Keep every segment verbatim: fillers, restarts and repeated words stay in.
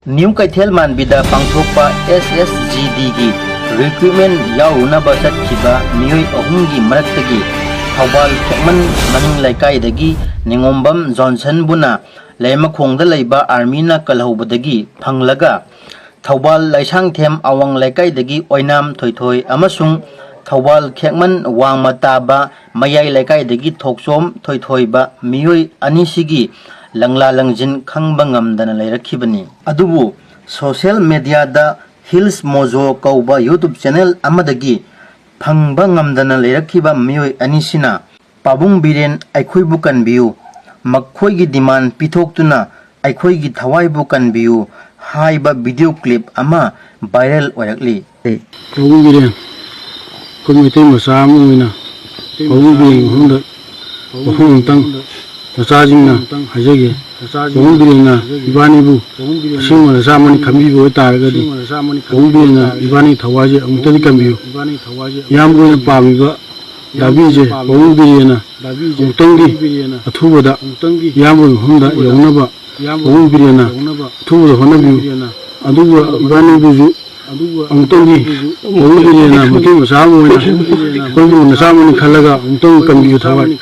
New ꯀꯩꯊꯦꯜ ꯃꯥꯟꯕꯤꯗ ꯄꯥꯡꯊꯣꯛꯄ ꯑꯦꯁ ꯑꯦꯁ G ꯗꯤꯒꯤ recruitment ꯌꯥꯎꯔꯨꯅꯕ ꯆꯠꯈꯤꯕ ꯃꯤꯑꯣꯏ ꯑꯍꯨꯝꯒꯤ ꯃꯔꯛꯇꯒꯤ ꯊꯧꯕꯥꯜ ꯈꯦꯛꯃꯟ ꯃꯅꯤꯡ ꯂꯩꯀꯥꯏꯗꯒꯤ ꯅꯤꯉꯣꯝꯕꯝ ꯖꯣꯟꯁꯟꯕꯨꯅ ꯂꯩꯃꯈꯣꯡꯗ ꯂꯩꯕ ꯑꯥꯔꯃꯤꯅ ꯀꯜꯍꯧꯕꯗꯒꯤ ꯐꯪꯂꯒ ꯊꯧꯕꯥꯜ ꯂꯩꯁꯥꯡꯊꯦꯝ ꯑꯋꯥꯡ ꯂꯩꯀꯥꯏꯗꯒꯤ ꯑꯣꯏꯅꯥꯝ ꯊꯣꯏꯊꯣꯏ ꯑꯃꯁꯨꯡ ꯊꯧꯕꯥꯜ ꯈꯦꯛꯃꯟ ꯋꯥꯡꯃ ꯇꯥꯕ ꯃꯌꯥꯏ ꯂꯩꯀꯥꯏꯗꯒꯤ ꯊꯣꯛꯆꯣꯝ ꯊꯣꯏꯊꯣꯏꯕ ꯃꯤꯑꯣꯏ ꯑꯅꯤꯁꯤꯒꯤ ꯂꯪꯂꯥ ꯂꯪꯖꯤꯟ ꯈꯪꯕ ꯉꯝꯗꯅ ꯂꯩꯔꯛꯈꯤꯕꯅꯤ꯫ ꯑꯗꯨꯕꯨ ꯁꯣꯁꯤꯌꯦꯜ ꯃꯦꯗꯤꯌꯥꯗ ꯍꯤꯜꯁ ꯃꯣꯖꯣ ꯀꯧꯕ ꯌꯨꯇ꯭ꯌꯨꯕ ꯆꯦꯅꯦꯜ ꯑꯃꯗꯒꯤ ꯐꯪꯕ ꯉꯝꯗꯅ ꯂꯩꯔꯛꯈꯤꯕ ꯃꯤꯑꯣꯏ ꯑꯅꯤꯁꯤꯅ, "ꯄꯥꯕꯨꯡ ꯕꯤꯔꯦꯟ ꯑꯩꯈꯣꯏꯕꯨ ꯀꯟꯕꯤꯌꯨ, ꯃꯈꯣꯏꯒꯤ ꯗꯤꯃꯥꯟ ꯄꯤꯊꯣꯛꯇꯨꯅ ꯑꯩꯈꯣꯏꯒꯤ ꯊꯋꯥꯏꯕꯨ ꯀꯟꯕꯤꯌꯨ" ꯍꯥꯏꯕ ꯚꯤꯗꯤꯑꯣ ꯀ꯭ꯂꯤꯞ ꯑꯃ ꯚꯥꯏꯔꯦꯜ ꯑꯣꯏꯔꯛꯂꯤ꯫ ꯄꯥꯕꯨꯡ ꯕꯤꯔꯦꯟ, ꯑꯩꯈꯣꯏ ꯃꯩꯇꯩ ꯃꯆꯥ ꯑꯃ ꯑꯣꯏꯅ ꯄꯥꯕꯨꯡ ꯕꯤꯔꯦꯟꯒꯤ ꯃꯐꯝꯗ ꯋꯥꯐꯝ ꯑꯃꯇꯪ ꯃꯆꯥꯁꯤꯡꯅ ꯍꯥꯏꯖꯒꯦ꯫ ꯄꯥꯕꯨꯡ ꯕꯤꯔꯦꯟꯅ ꯏꯕꯥꯅꯤꯕꯨ ꯑꯁꯦꯡꯕ ꯅꯆꯥ ꯑꯃꯅꯤ ꯈꯟꯕꯤꯕ ꯑꯣꯏꯇꯥꯔꯒꯗꯤ, ꯄꯥꯕꯨꯡ ꯕꯤꯔꯦꯟꯅ ꯏꯕꯥꯅꯤ ꯊꯋꯥꯏꯁꯦ ꯑꯃꯨꯛꯇꯗꯤ ꯀꯟꯕꯤꯌꯨ꯫ ꯏꯌꯥꯝꯕ ꯑꯣꯏꯅ ꯄꯥꯝꯃꯤꯕ ꯗꯥꯕꯤꯁꯦ ꯄꯥꯕꯨꯡ ꯕꯤꯔꯦꯟꯅ ꯑꯃꯨꯛꯇꯪꯗꯤ ꯑꯊꯨꯕꯗ ꯏꯌꯥꯝꯕꯒꯤ ꯃꯐꯝꯗ ꯌꯧꯅꯕ ꯄꯥꯕꯨꯡ ꯕꯤꯔꯦꯟꯅ ꯑꯊꯨꯕꯗ ꯍꯣꯠꯅꯕꯤꯌꯨ꯫ ꯑꯗꯨꯒ ꯏꯕꯥꯅꯤꯕꯨꯁꯨ ꯑꯃꯨꯛꯇꯪꯗꯤ ꯄꯥꯕꯨꯡ ꯕꯤꯔꯦꯟꯅ ꯃꯩꯇꯩ ꯃꯆꯥ ꯑꯃ ꯑꯣꯏꯅ ꯑꯩꯈꯣꯏꯕꯨ ꯅꯆꯥ ꯑꯃꯅꯤ ꯈꯜꯂꯒ ꯑꯃꯨꯛꯇꯪ ꯀꯟꯕꯤꯌꯨ ꯊꯋꯥꯏ꯫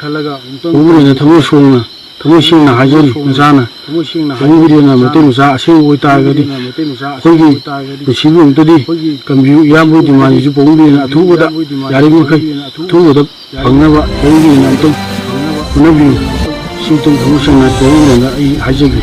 ꯄꯥꯕꯨꯡ ꯕꯤꯔꯦꯟꯅ ꯊꯃꯣꯏ ꯁꯣꯡꯅ, ꯊꯃꯣꯏ ꯁꯦꯡꯅ ꯍꯥꯏꯖꯔꯤ ꯅꯆꯥꯅ꯫ ꯄꯥꯕꯨꯡ ꯕꯤꯔꯦꯟꯅ ꯃꯩꯇꯩ ꯃꯆꯥ ꯑꯁꯦꯡꯕ ꯑꯣꯏꯇꯥꯔꯒꯗꯤ ꯑꯩꯈꯣꯏꯒꯤ ꯄꯨꯟꯁꯤꯕꯨ ꯑꯃꯨꯛꯇꯗꯤ ꯀꯟꯕꯤꯌꯨ꯫ ꯏꯌꯥꯝꯕꯒꯤ ꯗꯤꯃꯥꯟꯁꯤꯁꯨ ꯄꯥꯕꯨꯡ ꯕꯤꯔꯦꯟꯅ ꯑꯊꯨꯕꯗ, ꯌꯥꯔꯤꯕꯃꯈꯩ ꯑꯊꯨꯕꯗ ꯐꯪꯅꯕ ꯄꯥꯕꯨꯡ ꯕꯤꯔꯦꯟꯅ ꯑꯃꯨꯛꯇꯪ ꯍꯣꯠꯅꯕꯤꯌꯨ꯫ ꯁꯤ ꯑꯃꯨꯛꯇꯪ ꯊꯃꯣꯏ ꯁꯦꯡꯅ ꯄꯥꯕꯨꯡ ꯕꯤꯔꯦꯟꯗ ꯑꯩ ꯍꯥꯏꯖꯒꯦ꯫